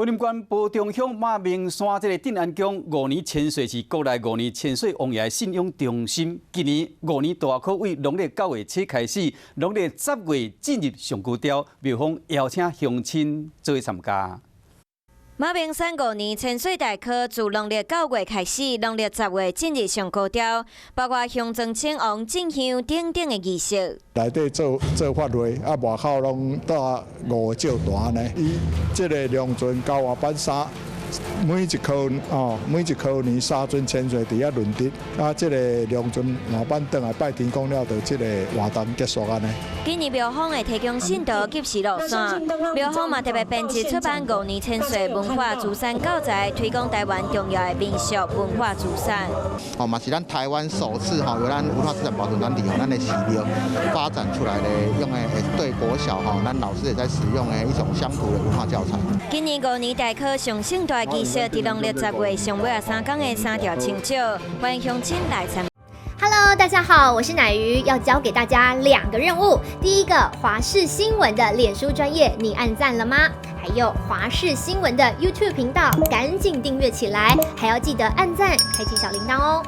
雲林縣埔中鄉馬鳴山這个鎮安宮五年千歲是國內五年千歲王爺信仰中心。今年五年大考為農曆9月7開始，農曆10月進入上高潮，廟方邀請鄉親做伙參加。馬鳴山五年千歲大考自農曆9月開始，農曆十月進入上高潮，包括香裝請王進香等等的儀式。內底做做法會，啊外口攏帶五個醮壇呢。伊這个龍船交換班三，每一科哦，每一科年三尊千歲佇遐輪值，啊，這个龍船換班轉來拜天公了，就這个活動結束按呢。今年廟方會提供信徒及時路線，廟方嘛特別編輯出版五年千歲文化資產教材，推廣台灣重要的民俗文化資產。哦，嘛是咱台灣首次吼，由咱文化資產保存團體吼，咱的寺廟發展出來的，用的對國小吼，咱老師也在使用的一種鄉土的文化教材。今年五年大考上盛大儀式，佇農曆十月上尾仔三工的三條清醮，歡迎鄉親來參。 Hello，大家好，我是乃瑜，要交給大家兩個任務。第一個，華視新聞的臉書專頁，你按讚了嗎？還有華視新聞的 YouTube 頻道，趕緊訂閱起來，還要記得按讚，開啟小鈴鐺哦。